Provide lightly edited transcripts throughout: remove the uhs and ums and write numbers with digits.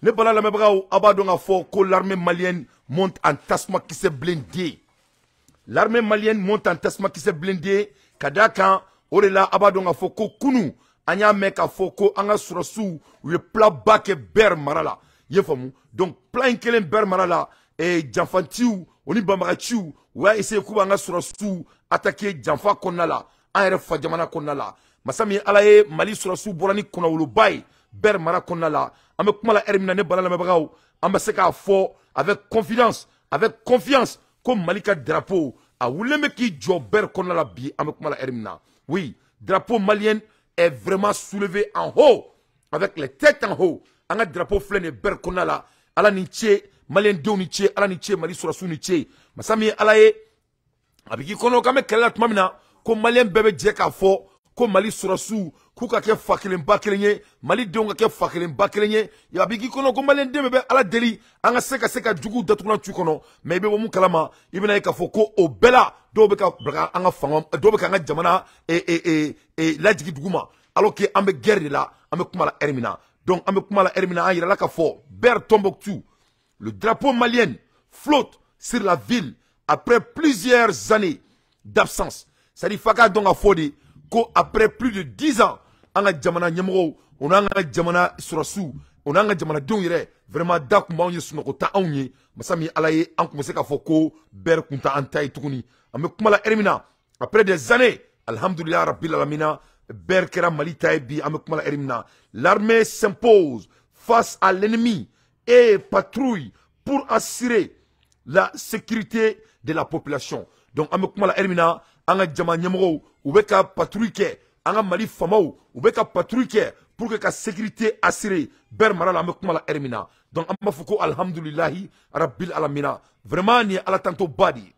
Ne bala lamɛnbagaw, a b'a dɔn k'a fɔ ko l'armée malienne monte en tasuma kisɛ blindé. L'armée malienne monte en tasuma kisɛ blindé ka d'a kan o de la, a b'a dɔn k'a fɔ ko kunu an y'a mɛn k'a fɔ ko an ka sɔrɔsiw, u ye plan ba kɛ Ber mara la. I ye faamu? Donc plan in kelen Ber mara la, janfantiw o ni banbagaciw, u y'a essayer k'u b'an ka sɔrɔsiw attaquer janfa kɔnɔna la, an yɛrɛ fa jamana kɔnɔna la. Masa min Ala ye, Mali sɔrɔsiw bɔra ni kunnawoloba ye Ber mara kɔnɔna la. An bɛ kuma la heure min na, ne bala lamɛnbagaw, an bɛ se k'a fɔ avec confiance, avec confiance, ko Mali ka drapeau a wulilen bɛ k'i jɔ Ber kɔnɔna la bi. An bɛ kuma la heure min na, oui, drapeau malien est vraiment soulevé en haut, avec les têtes en haut. An ka drapeau filɛ nin ye Ber kɔnɔna la. Ala ni ce, malien denw ni ce, Ala ni ce, Mali sɔrɔsiw ni ce. Masa min ye Ala ye, a bɛ k'i kɔnɔ k'an bɛ kɛlɛ la tuma min na, ko malien bɛɛ bɛ jɛ k'a fɔ ko Mali sɔrɔsiw k'u ka kɛ fa kelen ba kelen ye, Mali denw ka kɛ fa kelen ba kelen ye. A bɛ k'i kɔnɔ ko malien den bɛɛ bɛ Ala deli an ka se ka juguw datugulan tu kɔnɔ. Mais i bɛ bɔ mun kalama? I bɛna ye k'a fɔ ko o bɛɛ la, dɔw bɛ ka bila an ka fanga, dɔw bɛ ka an ka jamana lajigi dugu ma, alors que an bɛ guerre de la. An bɛ kuma la heure min na, donc an bɛ kuma la heure min na, an yirala k'a fɔ Ber Tombouctou, le drapeau malien flotte sur la ville après plusieurs années d'absence. C'est-à-dire f'a k'a dɔn k'a fɔ de ko après plus de 10 ans, an ka jamana ɲɛmɔgɔw, o n'an ka jamana sɔrɔsiw, o n'an ka jamanadenw yɛrɛ, vraiment da kun b'anw ye, sunɔgɔ tɛ anw ye. Masa min Ala ye, an kun bɛ se k'a fɔ ko Ber kun tɛ an ta ye tuguni. An bɛ kuma la heure min na, après des années, alhamdulilah rabbil alamina, Ber kɛra Mali ta ye bi. An bɛ kuma la heure min na, l'armée s'impose face à l'ennemi et patrouille pour assurer la sécurité de la population. Donc an bɛ kuma la heure min na, an ka jama ɲɛmɔgɔw, u bɛ ka patrouille kɛ, an ka Mali famaw, u bɛ ka patrouille kɛ pour que ka sécurité assurer Ber mara la. An bɛ kuma la heure min na, donc an b'a fɔ ko alhamdulilahi rabbil alamina. Vraiment nin ye Ala tanto ba de ye,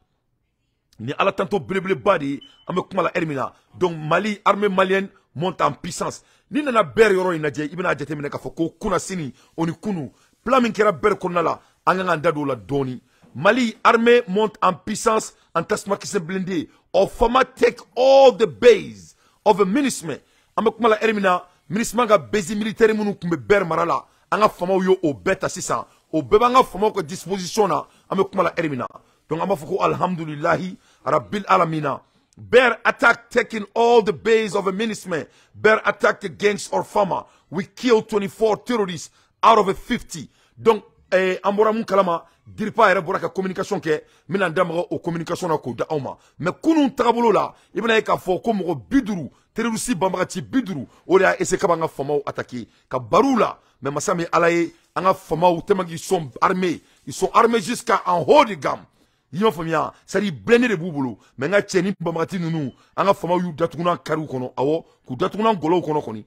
nin ye Ala tanto belebeleba de ye. An bɛ kuma la heure min na, donc Mali, armée malienne monte en puissance. Ni nana Ber yɔrɔ in lajɛ, i bɛna jateminɛ k'a fɔ ko kunasini o ni kunu, plan min kɛra Ber kɔnɔna la, an kan k'an da don o la dɔɔni. Mali armée monte en puissance en tasuma kisɛ blindé. Or FAMa take all the base of a MINUSMA. An bɛ kuma la heure min na, MINUSMA ka base militaire minnu tun bɛ Ber mara la, an ka famaw ye o bɛɛ ta sisan. O bɛɛ b'an ka famaw ka disposition na. An bɛ kuma la heure min na, donc an b'a fɔ ko alhamdulilahi rabbil alamina. Ber attack taking all the base of a MINUSMA. Ber attacked against our FAMa. We killed 24 terrorists out of a 50. Donc an bɔra mun kalama? DIRPA yɛrɛ bɔra ka communication kɛ. N bɛna n da maga o communication na k'o da aw ma. Mais kunun tagabolo la, i bɛna ye k'a fɔ ko mɔgɔ 50, terroriste banbagaci 50, o de y'a essayer ka b'an ka famaw attaquer ka bar'u la. Mais masa min Ala ye, an ka famaw, tellement qu'ils sont armés, ils sont armés jusqu'à en haut de gamme, i y'a faamuya? C'est à dire blindé de b'u bolo. Mais n ka cɛ, ni banbagati ninnu, an ka famaw y'u datugunan kariw kɔnɔ, awɔ, k'u datugunan gɔlɔw kɔnɔ kɔni,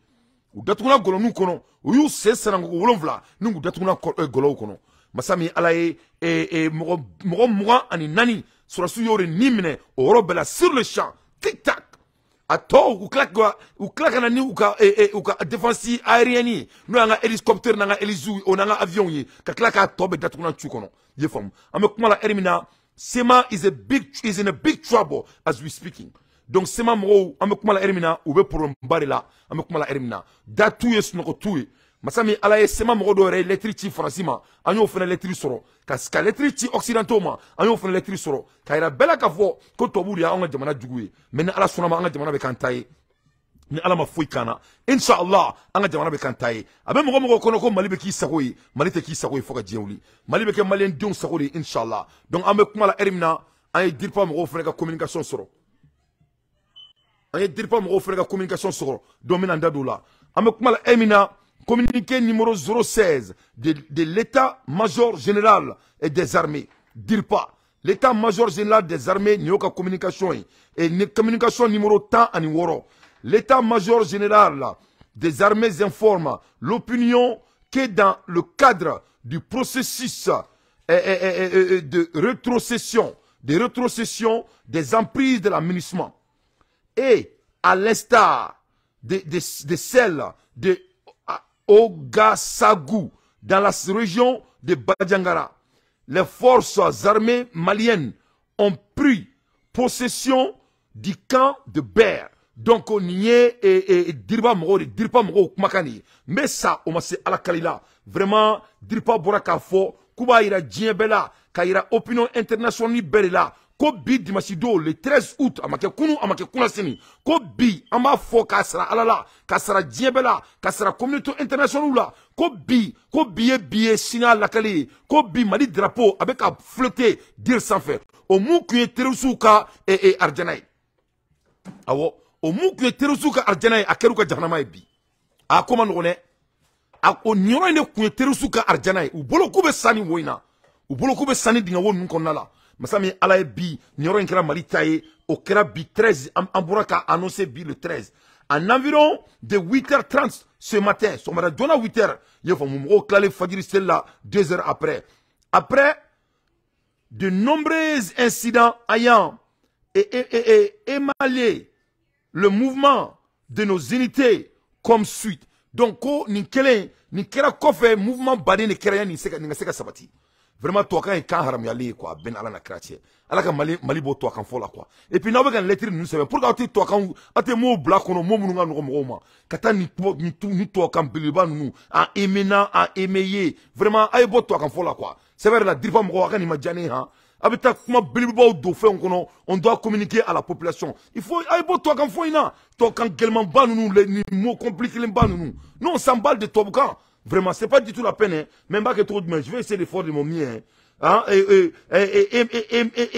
u datugunan gɔlɔninw kɔnɔ, u y'u sen sananko 7 ni k'u datugunan gɔlɔw kɔnɔ. Masa min Ala ye, mɔgɔ 24 sɔrɔsiw y'o de ni minɛ o yɔrɔ bɛɛ la, sur le champ, tic tac. A tɔ, u tila ka na ni u ka défense aérienne ye, n'o y'an ka hélicoptère n'an ka hélice o n'an ka avion ye, ka tila k'a tɔ bɛɛ datugunan cu kɔnɔ. I ye faamu? An bɛ kuma la heure min na, CMA is in a big trouble as we speaking. Donc CMA mɔgɔw, an bɛ kuma la heure min na, u bɛ problème ba de la. An bɛ kuma la heure min na, da t'u ye, sunɔgɔ t'u ye. Masa min Ala ye, CMA mɔgɔ dɔw yɛrɛ ye lettre ci Faransi ma, an y'o fana lettre sɔrɔ, ka lettre ci occidentaux ma, an y'o fana lettre sɔrɔ, ka yira bɛɛ la k'a fɔ ko tubabuw de y'anw ka jamana jugu ye. Mais ni Ala sɔnna ma, an ka jamana bɛ k'an ta ye. Ni Ala ma foyi k'an na, inshallah, an ka jamana bɛ k'an ta ye. A bɛ mɔgɔ mɔgɔ kɔnɔ ko Mali bɛ k'i sago ye, Mali tɛ k'i sago ye fo ka diɲɛ wuli. Mali bɛ kɛ malien denw sago de ye, inshallah. Donc an bɛ kuma la heure min na, an ye DIRPA mɔgɔw fana ka communication sɔrɔ, an ye DIRPA mɔgɔw fana ka communication sɔrɔ. Donc n bɛna n da don o la. An bɛ kuma la heure min na, communiqué numéro 016 de l'état-major général et des armées, DIRPA, l'état-major général des armées, nin y'o ka communication ye, et ni communication numéro 16. L'état-major général des armées informe l'opinion que dans le cadre du processus de rétrocession des emprises de la MINUSMA et à l'instar de celle de Ogossagou dans la région de Bandiagara, les forces armées maliennes ont pris possession du camp de Ber. Donc nin ye DIRPA mɔgɔw de, DIRPA mɔgɔw kumakan de ye. N bɛ sa o ma se Ala kali la. Vraiment DIRPA bɔra k'a fɔ k'u b'a yira diɲɛ bɛɛ la, k'a yira opinion internationale bɛɛ de la, ko bi dimanche don, le 13 août, a ma kɛ kunu, a ma kɛ kunasini, ko bi an b'a fɔ k'a sara Ala la, k'a sara diɲɛ bɛɛ la, k'a sara communauté internationale la, ko bi, ko bi ye bi ye, sini a lakali ye, ko bi Mali drapeau a bɛ ka flotter dir sanfɛ. O mun kun ye terroristew ka arijana ye? Awɔ, o mun kun ye terroristew ka arijana ye, a kɛra u ka jahanama ye bi. A ko ma nɔgɔn dɛ. A o nin yɔrɔ in de kun ye terroristew ka arijana ye. U bolo k'u bɛ sa nin wo in na, u bolo k'u bɛ sa nin dingɛ wo ninnu kɔnɔna la. Masa min Ala ye, bi nin yɔrɔ in kɛra Mali ta ye. O kɛra bi 13, an bɔra ka annoncer bi le 13 en environ de 8h30 ce matin, sɔgɔmada joona 8h, i y'a faamu, mɔgɔw tilalen fajiri seli la 2 heures après, après de nombreux incidents ayant émalé le mouvement de nos unités comme suite. Donc ko nin kelen nin kɛra kɔfɛ, mouvement baden de kɛra nin se ka nin ka se ka sabati. Vraiment, tubabukan ye kan haramuyalen ye quoi. A bɛɛ ni Ala na kira cɛ, Ala ka Mali Mali bɔ tubabukan fɔ la quoi. Et puis n'aw bɛ ka lettre ninnu sɛbɛn, pour que aw tɛ tubabukan, aw tɛ mots bila kɔnɔ, mots minnu ka nɔgɔn mɔgɔw ma, ka taa nin nin nin tubabukan belebeleba ninnu, a éminent, a émeillé, vraiment a ye bɔ tubabukan fɔ la quoi. Sɛbɛn yɛrɛ la, DIRPA mɔgɔw, a ka nin ma diya ne ye han. A bɛ taa kuma belebelebaw don fɛnw kɔnɔ. On doit communiquer à la population, il faut a ye bɔ tubabukan fɔ in na, tubabukan gɛlɛmanba ninnu, ni mots compliqués ba ninnu. Nous, on s'emballe de tubabukan. Vraiment, c'est pas du tout la peine, hein. Même pas que trop de, je vais essayer de faire de mon mieux, hein. Hein, et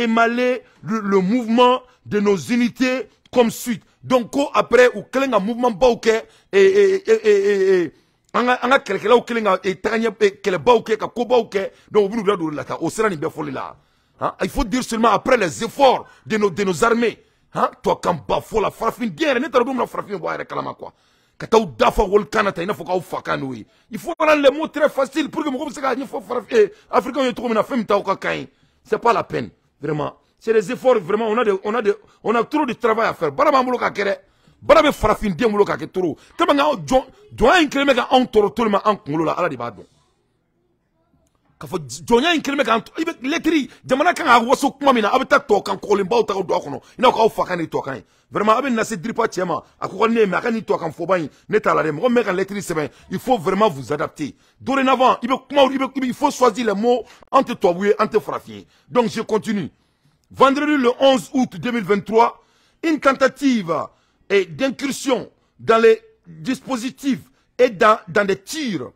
émaler le mouvement de nos unités comme suite. Donc, après, ou kelen ka mouvement baw kɛ, et an ka kɛlɛkɛlaw kelen ka taga ɲɛ, kɛlɛbaw kɛ, ka kobaw kɛ. Donc u b'u bila don o de la ta o sera nin bɛɛ fɔli la. Hein? Il faut dire seulement après les efforts de nos armées. Hein? Tubabukan ba fɔ la, farafin den yɛrɛ, ne taara don min na farafin bɔ a yɛrɛ kalama quoi. Ka taa dafa walikan na ta, i n'a fɔ k'aw fa kan n'o ye. Il faut rendre les mots très faciles pour que mɔgɔ bɛ se k'a ɲɛfɔ farafin africain ye cogo min na, fɛn min t'aw ka kan ye. C'est pas la peine, vraiment. C'est des efforts, vraiment, on a trop de travail à faire. Baara b'an bolo ka kɛ dɛ. Baara bɛ farafin den bolo ka kɛ trop. Tellement que jɔn jɔnya in kɛlen bɛ ka anw tɔɔrɔ tellement an kunkolo la, Ala de b'a dɔn. K'a fɔ jɔnya in kɛlen bɛ k'an, i bɛ lettre, jamana kan ka waso kuma min na, a bɛ taa tubabukan kɔgɔlenbaw ta ka don a kɔnɔ, i n'a fɔ k'aw fa kan de ye tubabukan ye. Vraiment, a bɛ na se DIRPA cɛ ma, a ko ka ne ye, mais a ka nin tubabukan fɔba in, ne t'a la dɛ. Mɔgɔ min bɛ ka lettre sɛbɛn, il faut vraiment vous adapter dorénavant. I bɛ kuma, i bɛ, il faut choisir les mots. An tɛ tubabu ye, an tɛ farafin ye. Donc je continue. Vendredi le 11 août 2023, une tentative d'incursion dans les dispositifs et dans des tirs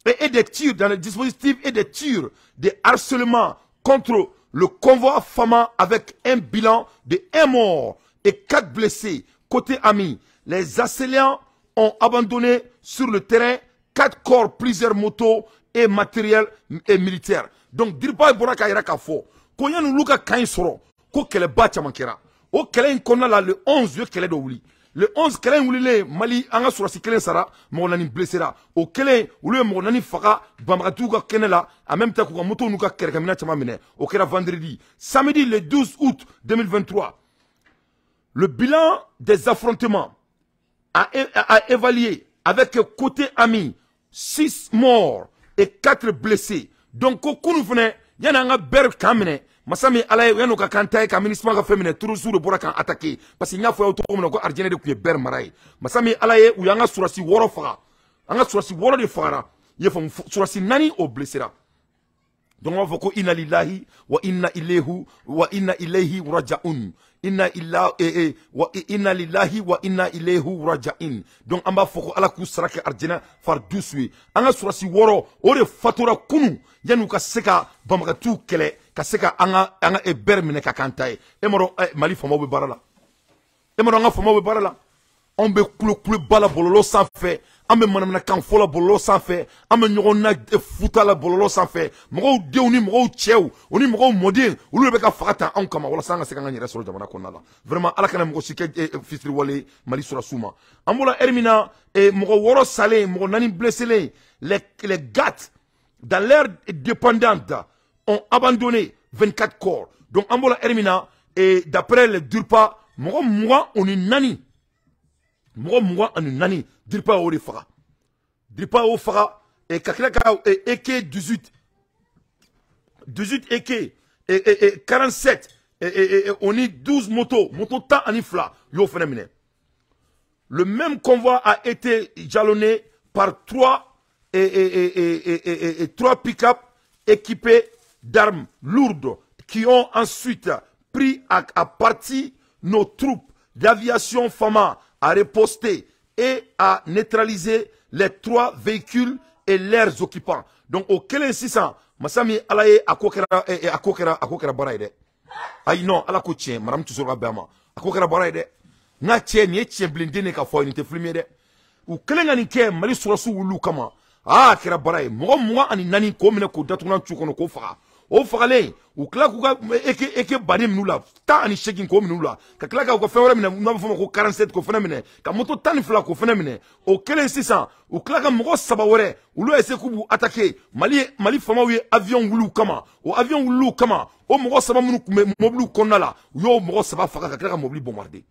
et des tirs dans les dispositifs et des tirs de harcèlement contre le convoi FAMA avec un bilan de 1 mort et 4 blessés. Côté ami, les assaillants ont abandonné sur le terrain 4 corps, plusieurs motos et matériel et militaire. Donc, DIRPA bɔra k'a yira k'a fɔ ko yanni olu ka camp in sɔrɔ, ko kɛlɛba caman kɛra. O kɛlɛ in kɔnɔna la, le 11, u ye kɛlɛ dɔ wuli. Le 11, kɛlɛ in wulilen, Mali an ka sɔrɔsi kelen sara, mɔgɔ naani blessera. O kɛlen, olu ye mɔgɔ naani faga banbagatiw ka kɛnɛ la, en même temps k'u ka moto n'u ka kɛlɛkɛminɛn caman minɛ. O kɛra vendredi. Samedi le 12 août 2023, le bilan des affrontements a évalué avec côté ami 6 morts et 4 blessés. Donc ko kunu fɛnɛ, yanni an ka bɛri kan minɛ, masa min Ala ye, yan'u ka kan ta ye ka MINUSMA ka fɛn minɛ, terroristes de bɔra k'an attaquer, parce que n y'a fɔ aw cogo min na ko arijinɛ de tun ye bɛri mara ye. Masa min Ala ye, u y'an ka sɔrɔsi 6 faga, an ka sɔrɔsi 6 de fagara, i y'a faamu, sɔrɔsi 4 o blessera. Donc on b'a fɔ ko inna lillahi wa inna ilayhi wa inna ilayhi raji'un, inna illa wa inna lillahi wa inna ilayhi raji'un. Donc an b'a fɔ ko Ala k'u sara kɛ arijinɛ faridusu ye. An ka sɔrɔsi 6, o de fatura kunu yanni u ka se ka banbagatiw kɛlɛ, ka se ka an ka bɛrɛ minɛ ka k'an ta ye. E m'a dɔn Mali faamaw bɛ baara la? E m'a dɔn an ka faamaw bɛ baara la? Anw bɛ kulokuloba la bɔlɔlɔ sanfɛ, an bɛ manamanakan fɔ la bɔlɔlɔ sanfɛ, an bɛ ɲɔgɔn na futa la bɔlɔlɔ sanfɛ. Mɔgɔw denw ni mɔgɔw cɛw, o ni mɔgɔw mɔden, olu de bɛ ka faga tan anw kama, walasa an ka se k'an ka yɛrɛ sɔrɔ jamana kɔnɔna la. Vraiment, Ala kana mɔgɔ si kɛ fitiriwale Mali sɔrɔsiw ma. An bɔra ɛri min na, mɔgɔ 6 salen, mɔgɔ 4 blesselen, les GAT dans l'aire dépendante ont abandonné 24 corps. Donc an bɔra ɛri min na, d'après les DIRPA, mɔgɔ 24, mɔgɔ 24, DIRPA y'o de faga. DIRPA y'o faga ka tila ka AK 18, 18 AK et 47 et on est 12 motos, moto 12, y'o fana minɛ. Le même convoi a été jalonné par trois et trois pick-up équipés d'armes lourdes qui ont ensuite pris à partie nos troupes d'aviation FAMA à riposter et à neutraliser les trois véhicules et leurs occupants. Donc o kelen sisan, masa min Ala ye, a ko kɛra, a ko kɛra baara ye dɛ. Ayi non, Ala ko tiɲɛ, madame tɛ sɔrɔ ka bɛn a ma, a ko kɛra baara ye dɛ. N ka cɛ, nin ye tiɲɛ bilenden de ka fɔ, nin tɛ film ye dɛ. U kɛlen ka nin kɛ, Mali sɔrɔsiw wulil'u kama. Aa, a kɛra baara ye. Mɔgɔ 24 k'o minɛ k'o datugulan cu kɔnɔ k'o faga. O fagalen, u tila k'u ka eke baden minnu la, 18 k'o minɛ u la, ka tila k'u ka fɛn wɛrɛ minɛ n'a bɛ f'o ma ko 47, k'o fana minɛ, ka moto 12 k'o fana minɛ. O kɛlen sisan, u tila ka mɔgɔ saba wɛrɛ, olu essayer k'u b'u attaquer. Mali faamaw ye avion wuli u kama. O avion wuli u kama, o mɔgɔ saba minnu tun bɛ mobiliw kɔnɔna la, u y'o mɔgɔ saba faga ka tila ka mobili bombarder.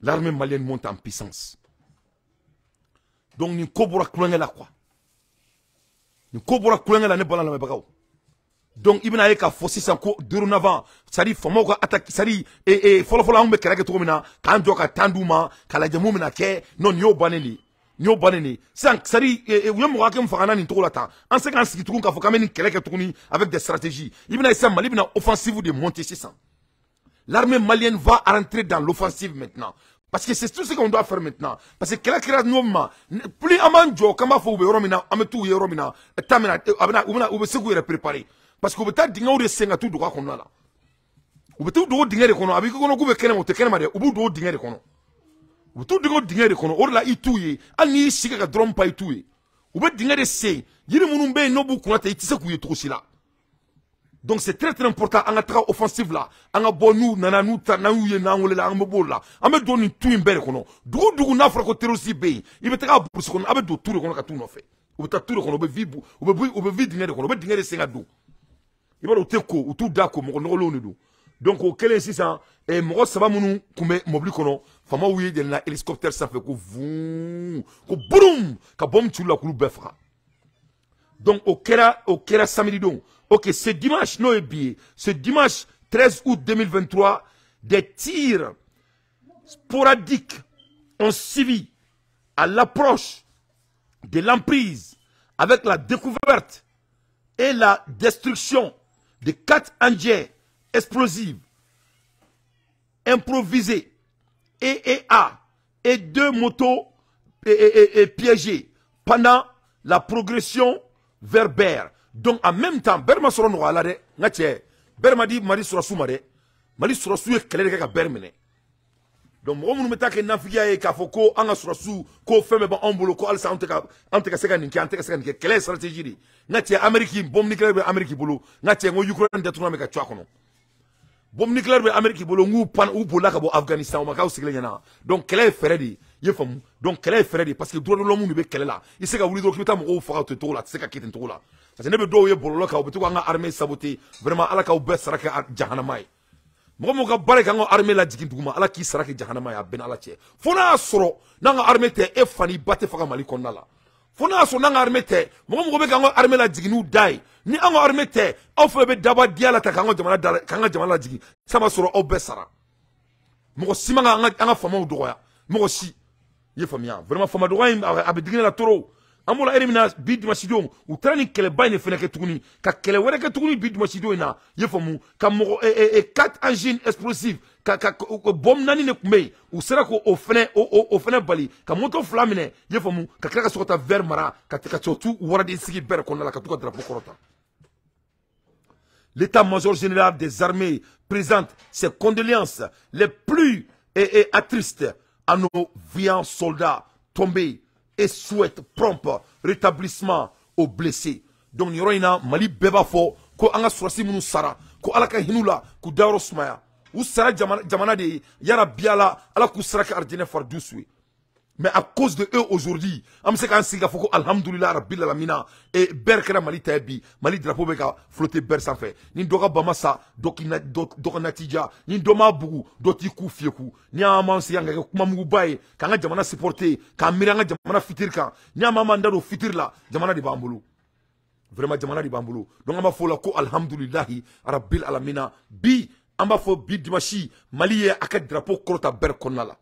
L'armée malienne monte en puissance. Donc nin ko bɔra kulonkɛ la quoi, nin ko bɔra kulonkɛ la, ne bala lamɛnbagaw. Donc i bɛna ye k'a fɔ sisan ko dorénavant, c'est à dire faamaw ka attaque, c'est à dire fɔlɔ fɔlɔ anw bɛ kɛlɛ kɛ cogo min na, k'an jɔ ka tan d'u ma k'a lajɛ mun bɛna kɛ, non, nin y'o bannen de ye, nin y'o bannen de ye sisan. C'est à dire u ye mɔgɔ hakɛ min faga na nin cogo la tan, an se k'an sigi tugun k'a fɔ k'an bɛ nin kɛlɛ kɛ tuguni avec des stratégies. I bɛna ye sisan, Mali bɛna offensive de monter sisan. L'armée malienne va rentrer dans l'offensive maintenant. Parce que c'est tout ce qu'on doit faire maintenant. Parce que kɛlɛ kɛra ɲɔgɔn ma, plus an b'an jɔ k'an b'a fɔ u bɛ yɔrɔ min na, an bɛ t'u ye yɔrɔ min na, taa min na, a bɛna, u bɛna, u bɛ se k'u yɛrɛ préparer. Parce que u bɛ taa dingɛw de sen ka t'u dogo a kɔnɔna la. U bɛ t'u dogo dingɛ de kɔnɔ. A b'i kɔnɔ k'u bɛ kɛnɛma, u tɛ kɛnɛma dɛ, u b'u dogo dingɛ de kɔnɔ. U bɛ t'u dogo dingɛ de kɔnɔ. O de la i t'u ye. Hali n'i y'i sigi ka dɔrɔn pa, i t'u ye. U bɛ dingɛ de sen. Yiri minnu bɛ yen n'o b'u kunna ten, i tɛ se k'u ye cogo si la. Donc c'est très très important an ka taga offensive la, an ka bɔ n'u nana, n'u ta n'an y'u ye, n'an welela, an bɛ b'o la, an bɛ don nin tu in bɛɛ de kɔnɔ. Dugu dugu n'a fɔra ko terroriste bɛ yen, i bɛ taga brousse kɔnɔ, a bɛ don tu de kɔnɔ ka t'u nɔfɛ. U bɛ taa tu de kɔnɔ, u bɛ vie, u bɛ dingɛ de kɔnɔ, u bɛ dingɛ de sen ka don. I b'a dɔn, u tɛ ko, u t'u da ko, mɔgɔ nɔgɔlenw de don. Donc o kɛlen sisan, mɔgɔ saba minnu tun bɛ mobili kɔnɔ, faamaw ye yɛlɛnna hélicoptère sanfɛ ko vuun, ko burum, ka bombe ci u la k'olu bɛɛ faga. Donc o kɛra samedi don. Ok, ce dimanche, n'o ye bi ye, ce dimanche 13 août 2023, des tirs sporadiques ont suivi à l'approche de l'emprise avec la découverte et la destruction de quatre engins explosifs improvisés EEA et deux motos et piégées pendant la progression vers Ber. Donc en même temps, Ber ma sɔrɔ nɔgɔya la dɛ, n ka cɛ, Ber ma di Mali sɔrɔsiw ma dɛ. Mali sɔrɔsiw ye kɛlɛ de kɛ ka Ber minɛ. Donc mɔgɔ minnu bɛ taa kɛ nafigiya ye k'a fɔ ko an ka sɔrɔsiw ko fɛn bɛɛ b'anw bolo, ko halisa an tɛ ka se ka nin kɛ, an tɛ ka se ka nin kɛ, kɛlɛ ye stratégie de ye. N ka cɛ, Amérique, bombe nucléaire bɛ Amérique bolo. N ka cɛ, n ko Ukraine datugulan bɛ ka cu a kɔnɔ. Bombe nucléaire bɛ Amérique bolo, n k'u pan, u bolila ka bɔ Afghanistan, o ma k'aw sigilen ɲɛna. Donc kɛlɛ ye fɛɛrɛ de ye, i ye faamu? Donc kɛlɛ ye fɛɛrɛ de ye, parce que droit de l'homme de bɛ kɛlɛ la. I se ka wuli dɔrɔn k'i bɛ taa mɔgɔw faga o tɛ cogo la, a tɛ se ka kɛ ten cogo la. Parce que ne bɛ dɔw ye bɔlɔlɔ kan, u bɛ to k'an ka armée saboter. Vraiment, Ala k'aw bɛɛ sara kɛ jahanama ye. Mɔgɔ mɔgɔ ka baara k'an ka armée lajigin duguma, Ala k'i sara kɛ jahanama ye. A bɛɛ ni Ala cɛ, fo n'a y'a sɔrɔ n'an ka armée tɛ, e fa n'i ba tɛ faga Mali kɔnɔna la. Fo n'a y'a sɔrɔ n'an ka armée tɛ, mɔgɔ mɔgɔ bɛ k'an ka armée lajigin n'u da ye, ni an ka armée tɛ, aw fana bɛ daba diya la ta k'an ka jamana da, k'an ka jamana lajigin, san b'a sɔrɔ aw bɛɛ sara. Mɔgɔ si man ka an ka faamaw dɔgɔya, mɔgɔ si. I ye faamuya? Vraiment, faama dɔgɔya in, a bɛ digi ne la trop. An bɔra eri min na bi, dimanche don, u taara nin kɛlɛba in de fana kɛ tuguni, ka kɛlɛ wɛrɛ kɛ tuguni bi dimanche don in na. I ye faamu? Ka mɔgɔ quatre engins explosifs, ka bombe naani de tun bɛ yen, u sera k'o fɛnɛ o fɛnɛ bali, ka moto fila minɛ. I ye faamu? Ka tila ka sɔrɔ ka taa Ber mara, ka t'u waraden sigi Ber kɔnɔna la, ka t'u ka drapeau kɔrɔta. L'état-major général des armées présente ses condoléances les plus attristées à nos vaillants soldats tombés et souhaite prompt rétablissement aux blessés. Donc nin yɔrɔ in na, Mali bɛɛ b'a fɔ ko an ka sɔrɔsi minnu sara, ko Ala ka hin'u la k'u dayɔrɔ sumaya. U sara jamana de ye, yarabi Ala, Ala k'u sara kɛ arijinɛ faridusu ye. Mais à cause de eux aujourd'hui, an bɛ se k'an sigi k'a fɔ ko alhamdulilah rabbil alamina, et Ber kɛra Mali ta ye bi. Mali drapeau bɛ ka flotter Ber sanfɛ. Ni dɔ ka ba ma sa, dɔ k'i na, dɔ ka natija. Ni dɔ m'a bugu, dɔ t'i ku fiyeku. Ni an m'an sigi an ka kɛ kumamuguba ye k'an ka jamana supporter, k'an miiri an ka jamana futur kan, ni an m'an da don futur la, jamana de b'an bolo. Vraiment, jamana de b'an bolo. Donc an b'a fɔ o la ko alhamdulilahi rabbil alamina. Bi an b'a fɔ bi dimanche, Mali ye a ka drapeau kɔrɔta Ber kɔnɔna la.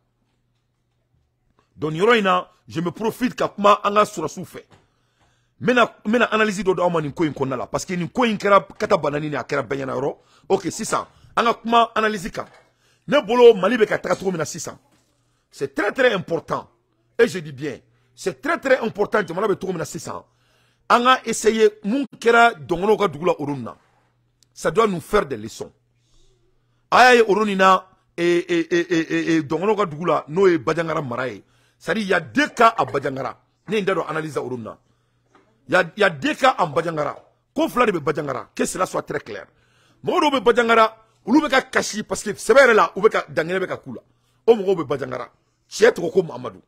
Donc nin yɔrɔ in na, je me profite ka kuma an ka sɔrɔsiw fɛ. N bɛna analyse dɔ d'aw ma nin ko in kɔnɔna la, parce que nin ko in kɛra kata banani ni a kɛra bɛɛ ɲɛna yɔrɔ. Ok, sisan an ka kuma analyse kan. Ne bolo, Mali bɛ ka taga cogo min na sisan, c'est très très important, et je dis bien, c'est très très important. Jamana bɛ cogo min na sisan, an ka essayer, mun kɛra dɔngɔnɔw ka dugu la olu na, ça doit nous faire des leçons. A y'a ye olu na dɔngɔnɔw ka dugu la, n'o ye Bajangara mara ye, c'est à dire il y a deux cas à Bajangara. Ne ye n da don analyse olu na. Il y a deux cas en Bajangara. Ko fila de bɛ Bajangara, que cela soit très clair. Mɔgɔ dɔw bɛ Bajangara, olu bɛ ka kasi parce que sɛbɛ yɛrɛ la, u bɛ ka dankɛnɛ bɛ ka k'u la. O mɔgɔw bɛ Bajangara, cɛ tɔgɔ ko Mamadu.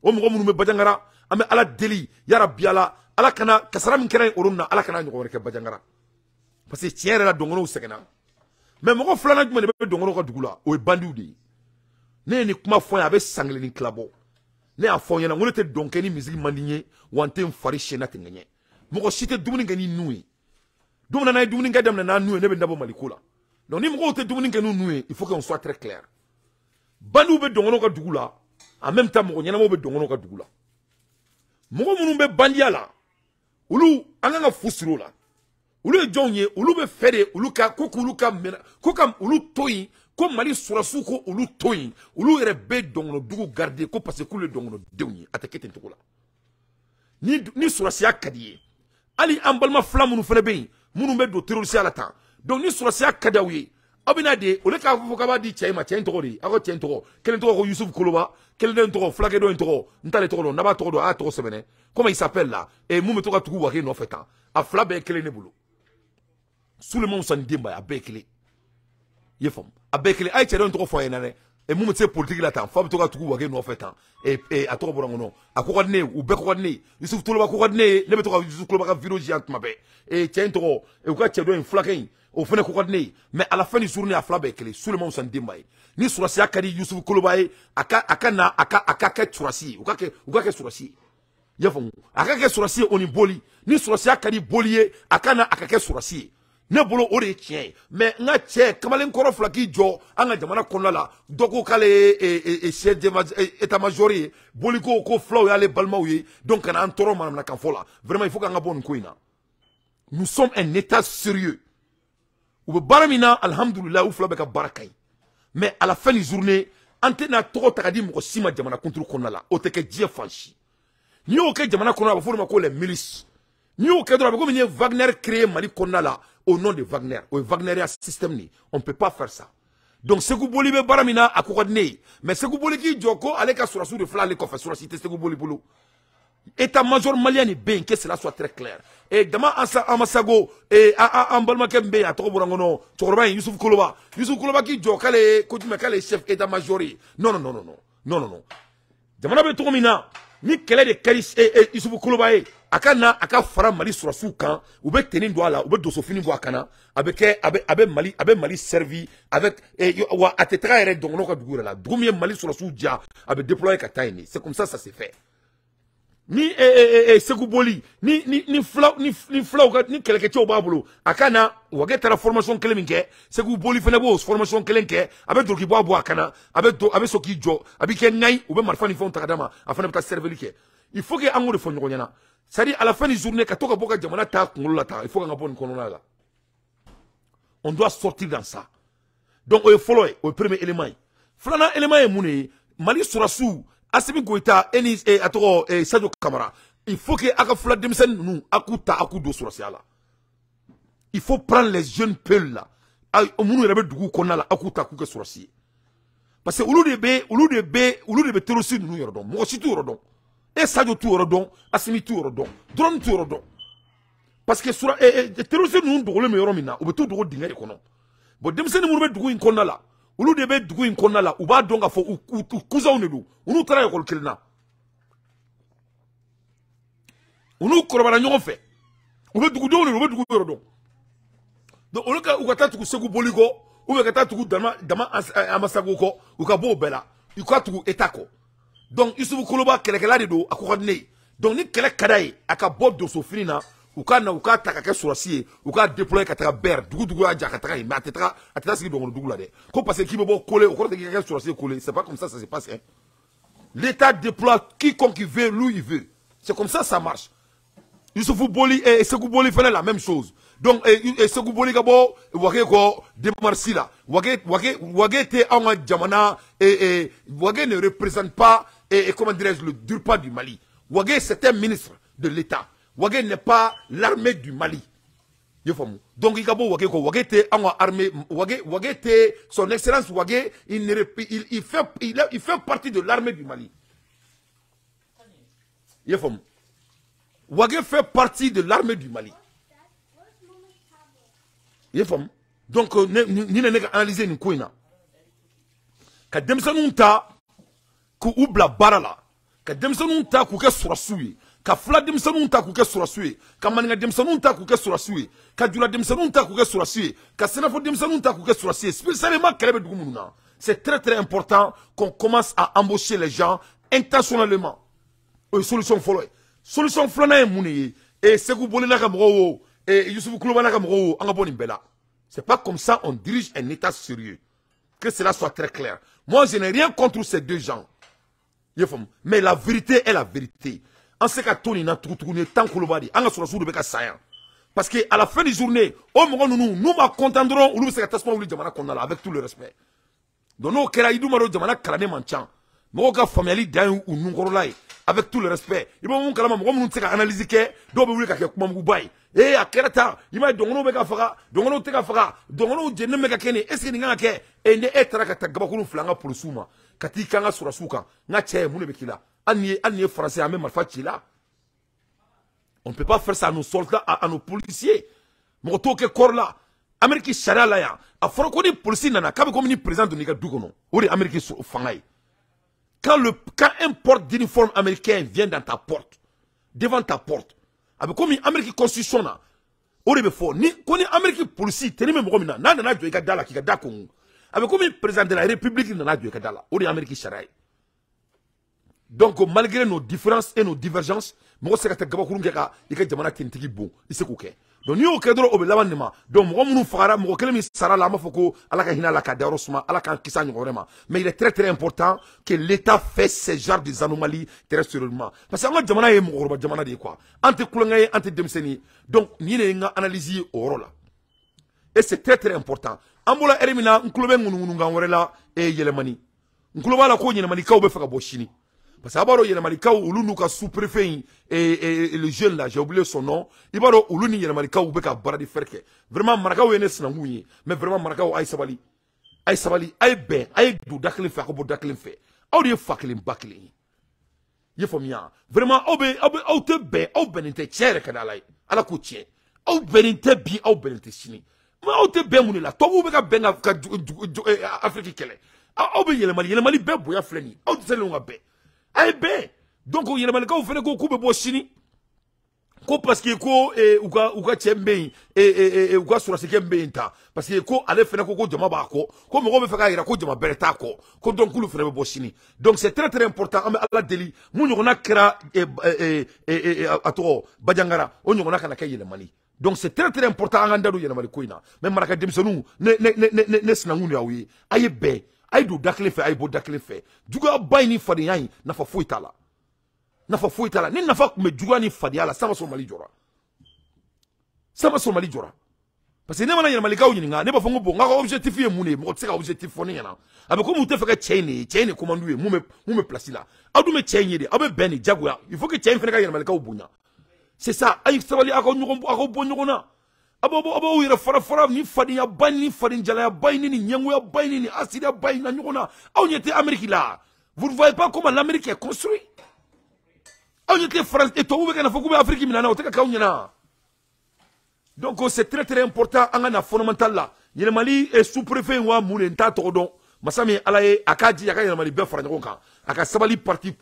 O mɔgɔ minnu bɛ Bajangara, an bɛ Ala deli, yarabi Ala, Ala kana kasara min kɛra yen olu na, Ala kana ɲɔgɔn wɛrɛ kɛ Bajangara, parce que tiɲɛ yɛrɛ la, dɔngɔnɔw sɛgɛnna. Mais mɔgɔ filanan jumɛn de bɛ dɔngɔnɔw ka dugu la? O ye bandiw de ye. Ne ye nin kuma fɔ n ye, a bɛ san kelen ni tila bɔ. Ne y'a fɔ n ɲɛna n ko ne tɛ dɔn kɛ ni misiri man di n ye, wa n tɛ n fari siyɛn na ten ŋɛɲɛ. Mɔgɔ si tɛ dumuni kɛ ni nun ye. Don min na n'a ye dumuni kɛ daminɛ n'a nun ye, ne bɛ n dabɔ Maliko la. Donc ni mɔgɔw tɛ dumuni kɛ n'u nun ye, il faut qu'on soit très clair. Bandiw bɛ dɔngɔnɔw ka dugu la, en même temps mɔgɔ ɲɛnamaw bɛ dɔngɔnɔw ka dugu la. Mɔgɔ minnu bɛ bandiya la, olu, an kan ka fu siri o la. Olu ye jɔnw ye? Olu bɛ fɛ de olu ka ko k'olu ka minɛ, ko ka olu to yen, ko Mali sɔrɔsiw ko olu to yen, olu yɛrɛ bɛ dɔngɔnɔdugu garder, ko parce que k'olu ye dɔngɔnɔdenw ye. A tɛ kɛ ten cogo la. Ni sɔrɔsiya ka di ye, hali an balima fila minnu fana bɛ yen, minnu bɛ don terrorisiya la tan, donc ni sɔrɔsiya ka di aw ye, aw bɛna de o de k'a fɔ k'a b'a di cɛ in ma. Cɛ in tɔgɔ de, aw ka cɛ in tɔgɔ, kelen tɔgɔ ko Yusufu Koloba, kelen den tɔgɔ, fulakɛ dɔ in tɔgɔ, n t'ale tɔgɔ dɔn. N'a b'a tɔgɔ dɔn, a y'a tɔgɔ sɛbɛnɛ. Comment il s'appelle là? Et mun bɛ to ka tugu Wake nɔfɛ tan? A fila bɛɛ ye kelen ne bolo. Sulemani Sani Denba ye, a bɛɛ ye kelen. I ye faamu? A bɛɛ ye kelen. A ye cɛ dɔ in tɔgɔ fɔ a ɲɛna dɛ. E mun bɛ se politique la tan, fa bɛ to ka tugu Wake nɔfɛ tan? E, a tɔgɔ bɔra n kɔnɔ. A ko ka di ne ye, u bɛɛ ko ka di ne ye. Yusufu Toloba ko ka di ne ye, ne bɛ to ka Yusufu Toloba ka vidéo jiyan tuma bɛɛ. E, cɛ in tɔgɔ, u ka cɛ dɔ in, fulakɛ in, o fana ko ka di ne ye. Mais à la fin du journée, a fila bɛɛ ye kelen. Sulemani Sani Denba ye. Ni sɔrɔsiya ka di Yusufu Koloba ye, a ka na, a ka kɛ sɔrɔsi ye. U ka kɛ sɔrɔsi ye. I y'a faamu? A ka kɛ sɔrɔsi ye, o ni boli. Ni sɔrɔsiya ka di boli ye, a ka na, a ka kɛ sɔrɔsi ye. Ne bolo, o de ye tiɲɛ ye. Mais n ka cɛ kamalen kɔrɔ fila k'i jɔ an ka jamana kɔnɔna la, dɔ ko k'ale ye chef d'état major ye, boli ko ko filaw y'ale balimaw ye, donc ka na an tɔɔrɔ manamanakan fɔ la. Vraiment, il faut k'an ka bɔ nin ko in na. Nous sommes un état sérieux. U bɛ baara min na, alhamdulilayi, u fila bɛ ka baara ka ɲi. Mais à la fin du journée, an tɛna tɔgɔ ta ka di mɔgɔ si ma jamana kunturu kɔnɔna la. O tɛ kɛ diɲɛ fan si. N'i y'o kɛ jamana kɔnɔ, a bɛ fɔ o de ma ko les milices. N'i y'o kɛ dɔrɔn, a bɛ komi n'i ye Wagner créé Mali kɔnɔna la au nom de Wagner. O ye Wagneria système de ye. On peut pas faire ça. Donc Segu Boli bɛ baara min na, a ko ka di ne ye. Mais Segu Boli k'i jɔ ko ale ka sɔrɔsiw de filɛ ale kɔfɛ, sɔrɔsi tɛ Segu Boli bolo. État-major malien de bɛ yen, que cela soit très clair. Et Dama Amasago, et an balimakɛ min bɛ yen, a tɔgɔ bɔra n kɔnɔ, cɛkɔrɔba in, Yusuf Koloba. Yusuf Koloba k'i jɔ k'ale ye ko jumɛn, k'ale ye chef état-major ye? Non, non, non, non, non, non, non. Jamana bɛ cogo min na, ni kɛlɛ de ka di Yusufu Koloba ye, a ka na, a ka fara Mali sɔrɔsiw kan. U bɛ tenue don a la, u bɛ dosofini bɔ a kan na, a bɛ kɛ, a bɛ Mali servi avec. Wa a tɛ taga yɛrɛ dɔngɔnɔ ka dugu yɛrɛ la, dugu min ye Mali sɔrɔsiw ja, a bɛ déployer ka taa yen de. C'est comme ça, ça se fait. Ni Segu Boli ni filaw ni filaw ka ni kɛlɛkɛcɛw b'a bolo, a ka na. Wage taara formation kelen min kɛ, Segu Boli fana b'o formation kelen kɛ. A bɛ doroki bɔ a kan na, a bɛ don, a bɛ sɔn k'i jɔ, a bɛ kɛ ŋayi, u bɛ marifa ni fɛnw ta ka d'a ma, a fana bɛ taa serveli kɛ. Il faut que an k'o de fɔ ɲɔgɔn ɲɛna. C'est à dire, à la fin du journée, ka to ka bɔ ka jamana ta kunkolo la tan, il faut k'an ka bɔ nin kɔnɔna la. On doit sortir dans ça. Donc o ye fɔlɔ ye, o ye premier élément ye. Filanan élément ye mun de ye? Mali sɔrɔsiw, Asimi Goyita e ni a tɔgɔ Sadio Kamara, il faut que a ka fila denmisɛnnin ninnu, a k'u ta, a k'u don sɔrɔsiya la. Il faut prendre les jeunes peuls là, minnu yɛrɛ bɛ dugu kɔnɔna la, a k'u ta k'u kɛ sɔrɔsi ye, parce que olu de bɛ terroriste ninnu yɔrɔ dɔn. Mɔgɔ si t'u yɔrɔ dɔn. E Sadio t'u yɔrɔ dɔn, Asimi t'u yɔrɔ dɔn, drone t'u yɔrɔ dɔn, parce que sura terroriste ninnu dogolen bɛ yɔrɔ min na, u bɛ t'u dogo dingɛ de kɔnɔ. Bon, denmisɛnnin minnu bɛ dugu in kɔnɔna la, olu de bɛ dugu in kɔnɔna la, u b'a dɔn k'a fɔ u cousinw de don, u n'u taara ekɔli kelen na, u n'u kɔrɔbayara ɲɔgɔn fɛ, u bɛ dugudenw de don, u bɛ dugu yɔrɔ dɔn. Donc olu ka u ka taa tugu Segu Boli kɔ, ou bien ka taa tugu Dama Amasago kɔ, u ka bɔ o bɛɛ la, u ka tugu état kɔ. Donc Isufu Koloba kɛlɛkɛla de don, a ko ka di ne ye. Donc ni kɛlɛ ka d'a ye, a ka bɔ dosofini na, u ka na, u k'a ta ka kɛ sɔrɔsi ye, u k'a déployer ka taga bɛr dugu dugu y'a ja ka taga yen. Mais a tɛ taga, a tɛ taa sigi dɔgɔnɔ dugu la dɛ, ko parce que k'i bɛ bɔ Kole, o kɔrɔ tɛ k'i ka kɛ sɔrɔsi ye Kole. C'est pas comme ça ça se passe, hein. L'État déploie quiconque il veut, lui il veut. C'est comme ça ça marche. Youssoufou Boli et Sekou Boli fɛnɛ, la même chose. Donc Sekou Boli ka bɔ Wage kɔ démarche la. Wage tɛ anw ka jamana, Wage ne représente pas et comment dirais-je, le DIRPA du Mali. Wage, c'est un ministre de l'État. Wage n'est pas l'armée du Mali. I ye faamu? Donc i ka bɔ Wage kɔ. Wage tɛ anw ka armée. Wage tɛ, son excellence Wage, il ne il, il fait il, il fait partie de l'armée du Mali. I ye faamu? Wage fait partie de l'armée du Mali. I ye faamu? Donc ni ne ka analyser nin ko in na, ka denmisɛnninw ta k'u bila baara la, ka denmisɛnninw ta k'u kɛ sɔrɔsiw ye, ka fula denmisɛnninw ta k'u kɛ sɔrɔsiw ye, ka maninka denmisɛnninw ta k'u kɛ sɔrɔsiw ye, ka jula denmisɛnninw ta k'u kɛ sɔrɔsiw ye, ka sɛnɛfɔ denmisɛnninw ta k'u kɛ sɔrɔsiw ye, spécialement kɛlɛ bɛ dugu minnu na, c'est très très important qu'on commence à embaucher les gens intentionnellement. O ye solution fɔlɔ ye. Solution filanan ye mun de ye? E Segu Bolila ka mɔgɔw o, e Yusufu Kulubali ka mɔgɔw o, an ka bɔ nin bɛɛ la. C'est pas comme ça on dirige un État sérieux. Que cela soit très clair, moi, je n'ai rien contre ces deux gens, i ye faamu? Mais la vérité est la vérité. An se ka to nin na tugutuguni ye tan koloba de, an ka sɔrɔsiw de bɛ ka sa yan, parce que à la fin du journée, o mɔgɔ ninnu n'u ma content dɔrɔn, olu bɛ se ka tasuma wuli jamana kɔnɔna la, avec tout le respect. Donc n'o kɛra, i dun b'a dɔn, jamana kalannen man ca, mɔgɔw ka faamuyali dan ye u nunkɔrɔla ye, avec tout le respect. I bɛ mun kalama, mɔgɔ minnu tɛ se ka analyse kɛ, dɔw bɛ wuli ka kɛ kumamuguba ye. Ee, a kɛra tan, i m'a ye, dɔngɔnɔw bɛ ka faga, dɔngɔnɔw tɛ ka faga, dɔngɔnɔw jeninen bɛ ka kɛ nin, est ce que nin kan ka kɛ? E ni e taara ka taa gabakurun fila an ka polisiw ma, ka t'i kan ka sɔrɔsiw kan, n ka cɛ, mun de bɛ k'i la? Hali ni ye français, an bɛ marifa ci la. On ne peut pas faire ça à nos soldats, à nos policiers. Mɔgɔ t'o kɛ kɔrɔ la. Amérique sariya la yan, a fɔra ko ni polisi nana, k'a bɛ komi ni président donna i ka du kɔnɔ. O de ye Amérique fanga ye. Quand un porte d'uniforme américain vient dans ta porte, devant ta porte, a bɛ komi Amérique constitution na, o de bɛ fɔ ni ko ni Amérique polisi tenue bɛ mɔgɔ min na, n'a nana jɔ i ka da la k'i ka da kongo, a bɛ komi président de la République nana jɔ i ka da la. O de ye Amérique sariya ye. Donc malgré nos différences et nos divergences, mɔgɔ tɛ se ka taa gabakurun kɛ ka i ka jamana tenitigi bon, i se k'o kɛ. Donc n'i y'o kɛ dɔrɔn, o bɛ laban nin ma. Donc mɔgɔ minnu fagara, mɔgɔ kelen min sara la, an b'a fɔ ko Ala ka hinɛ a la k'a dayɔrɔ suma, Ala k'an kisi a ɲɔgɔn wɛrɛ ma. Mais il est très très important que l'État fait ce genre des anomalies très sérieusement, parce que an ka jamana ye mɔgɔkɔrɔba jamana de ye quoi. An tɛ kulonkɛ ye, an tɛ denmisɛnnin ye. Donc nin de ye n ka analyse ye o yɔrɔ la, et c'est très très important. An bɔra ɛri min na, n tulo bɛ ŋunuŋunukan wɛrɛ la, e Yɛlɛmani, n tulo b'a la ko Yɛlɛmanikaw bɛ fɛ ka bɔ sini, parce que a b'a dɔn, Yɛlɛmalikaw, olu n'u ka sous-préfet in et le jeune là, j'ai oublié son nom, i b'a dɔn, olu ni Yɛlɛmalikaw bɛ ka bras de fer kɛ. Vraiment, marakaw ye ne sinankun ye, mais vraiment, marakaw, a ye sabali, a ye sabali, a ye bɛn, a ye don da kelen fɛ, a ka bɔ da kelen fɛ. Aw de ye fa kelen ba kelen ye, i ye faamuya? Vraiment, aw bɛ aw tɛ bɛn, aw bɛnnen tɛ. Tiɲɛ yɛrɛ ka di Ala ye, Ala k'o tiɲɛ, aw bɛnnen tɛ bi, aw bɛnnen tɛ sini. Mais aw tɛ bɛn mun de la? Tubabuw bɛ ka bɛn ka Afiriki kɛlɛ, aw bɛ yɛlɛmali yɛlɛmali bɛɛ bonya filɛ nin ye, aw tɛ se ka bɛn, a ye bɛn. Donc Yɛlɛmalikaw fana ko k'u bɛ bɔ sini, ko parce que ko u ka cɛ min bɛ yen, u ka sɔrɔsikɛ min bɛ yen ta, parce que ko ale fana ko jama b'a kɔ, ko mɔgɔw bɛ fɛ k'a yira ko jama bɛrɛ t'a kɔ, ko donc k'olu fana bɛ bɔ sini. Donc c'est très très important. An bɛ Ala deli, mun ɲɔgɔnna kɛra, a tɔgɔ Bajangara, o ɲɔgɔnna kana kɛ Yɛlɛmali. Donc c'est très très important an k'an da don Yɛlɛmali ko in na. Mais maraka denmisɛnninw, ne sinankun de y'aw ye, a ye bɛn, a ye don da kelen fɛ, a ye bɔ da kelen fɛ. Juguya ba in ni fadenya in, nafa foyi t'a la, nafa foyi t'a la. Ni nafa tun bɛ juguya ni fadenya la, san ma sɔrɔ Mali jɔra, san ma sɔrɔ Mali jɔra. Parce que ne mana Yɛlɛmalikaw ɲininka, ne b'a fɔ n ko bon, n ka objectif ye mun de ye? Mɔgɔ tɛ se ka objectif fɔ ne ɲɛna. A bɛ komi u tɛ fɛ ka cɛ in de ye, cɛ in de commande ye, mun bɛ place la. Aw dun bɛ cɛ in ye de, aw bɛ bɛn de jagoya. Il faut que cɛ in fana ka Yɛlɛmalikaw bonya, c'est ça. A ye sabali, aw ka ɲɔgɔn, aw ka bɔ ɲɔgɔn na, aw b'aw yɛrɛ fara fara ni fadenyaba ni fadenjalaya in ni ɲɛngoyaba in ni asidaba in na ɲɔgɔn na. Aw ɲɛ tɛ Amérique la? Vous ne voyez pas comment l'Amérique est construite? Aw ɲɛ tɛ France, tubabuw bɛ ka na fɔ k'u bɛ Afrique minɛ na, o tɛ ka k'aw ɲɛna? Donc c'est très très important an ka na fondamental la. Yɛlɛmali sous-préfet in wa mun de, n t'a tɔgɔ dɔn, masa min Ala ye, a k'a jija a ka Yɛlɛmali bɛɛ fara ɲɔgɔn kan, a ka sabali parti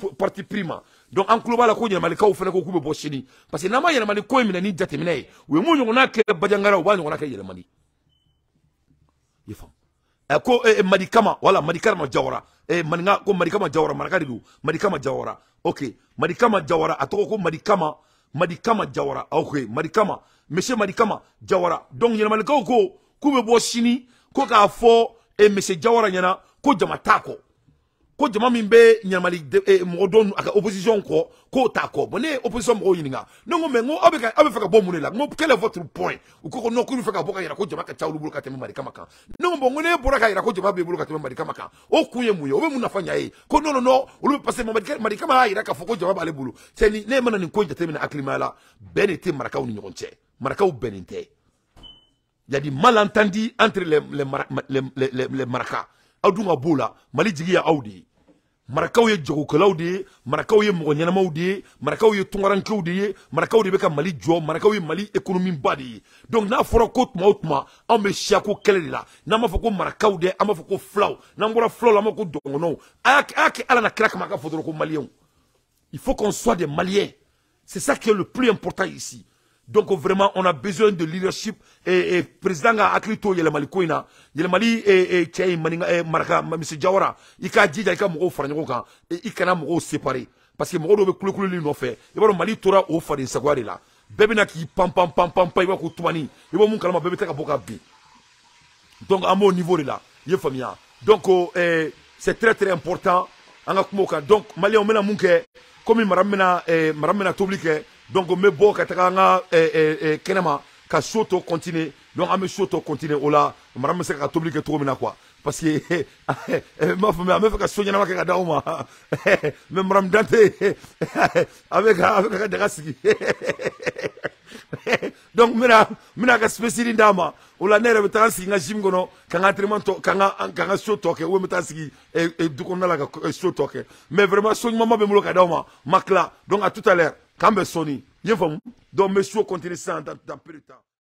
pris ma. Donc an tulo b'a la ko Yɛlɛmalikaw fana ko k'u bɛ bɔ sini, parce que n'an ma Yɛlɛmali ko in minɛ ni jateminɛ ye, u ye mun ɲɔgɔnna kɛ Bajangara, u b'a ɲɔgɔnna kɛ Yɛlɛmali. I faamu? Ko Madikama, wala Madikama Jawara, maninka ko Madikama Jawara, maraka de don, Madikama Jawara. Ok, Madikama Jawara, a tɔgɔ ko Madikama, Madikama Jawara. Ok, Madikama, monsieur Madikama Jawara. Donc Yɛlɛmalikaw ko k'u bɛ bɔ sini, ko k'a fɔ monsieur Jawara ɲɛna ko jama t'a kɔ, Ko jama min bɛ ɲamali mɔgɔ dɔn a ka opposition kɔ, k'o t'a kɔ. Bon, ne ye opposition mɔgɔw ɲininka, ne ko mais n ko aw bɛ fɛ ka bɔ mun de la? N ko quel est votre point? U ko ko non, k'u bɛ fɛ ka bɔ ka yira ko jama ka ca olu bolo ka tɛmɛ Marikama kan. Ne ko bon, n ko ne bɔra ka yira ko jama b'i bolo ka tɛmɛ Marikama kan, o kun ye mun ye? O bɛ mun nafa ɲa ye? Ko non, non, non, olu bɛ, parce que Marikama y'a yira k'a fɔ ko jama b'ale bolo. Cɛ, ni ne mana nin ko jateminɛ hakilimaya la, bɛn de tɛ marakaw ni ɲɔgɔn cɛ. Marakaw bɛnnen tɛ. Il y a des malentendus entre les maraka. Aw dun ka b'o la, Mali jigi ye aw de ye. Marakaw ye jagokɛlaw de ye, marakaw ye mɔgɔ ɲɛnamaw de ye, marakaw ye tunkarankew de ye, marakaw de bɛ ka Mali jɔ, marakaw ye Mali économie ba de ye. Donc n'a fɔra ko tuma o tuma anw bɛ siyako kɛlɛ de la, n'an b'a fɔ ko marakaw dɛ, an b'a fɔ ko filaw, n'an bɔra filaw la, an b'a fɔ ko dɔgɔnɔw. A y'a kɛ Ala na kira kama, a ka fɔ dɔrɔn ko maliyɛnw. Il faut qu'on soit des Maliens, c'est ça qui est le plus important ici. Donc vraiment, on a besoin de leadership et président ka hakili to yɛlɛmali ko in na. Yɛlɛmali cɛ in, maninka maraka monsieur Jawara, i k'a jija i ka mɔgɔw fara ɲɔgɔn kan, i kana mɔgɔw séparer, parce que mɔgɔ dɔw bɛ kulokuloli nɔfɛ. I b'a dɔn, Mali tora o faden sagoya de la. Bɛɛ bɛna k'i pan pan pan pan pan, i b'a ko tumani, i b'a mun kalama, bɛɛ bɛ taa ka bɔ ka bin. Donc an b'o niveau de la, i ye faamuya? Donc c'est très très important an ka kuma o kan. Donc maliyɛnw bɛna mun kɛ? Komi mara bɛna mara bɛna tobili kɛ, donc n bɛ bɔ ka taga an ka kɛnɛma ka show tɔ continuer. Donc an bɛ show tɔ continuer o la, mara bɛ se ka tobili kɛ cogo min na quoi, parce que n b'a fɔ, an bɛ fɛ ka so ɲɛnama kɛ ka d'aw ma. Mais Madame Dante a bɛ ka daga sigi, donc n bɛna ka spécial d'a ma. O la, ne yɛrɛ bɛ taa sigi n ka gym kɔnɔ ka n ka entraînement tɔ, ka n ka show tɔ kɛ, ou n bɛ taa sigi du kɔnɔna la ka show tɔ kɛ. Mais vraiment, show ɲumanba bɛ n bolo ka d'aw ma, ma tila. Donc à tout à l'heure, k'an bɛ sɔɔni, i ye faamu? Donc n bɛ show continuer sisan dans peu de temps.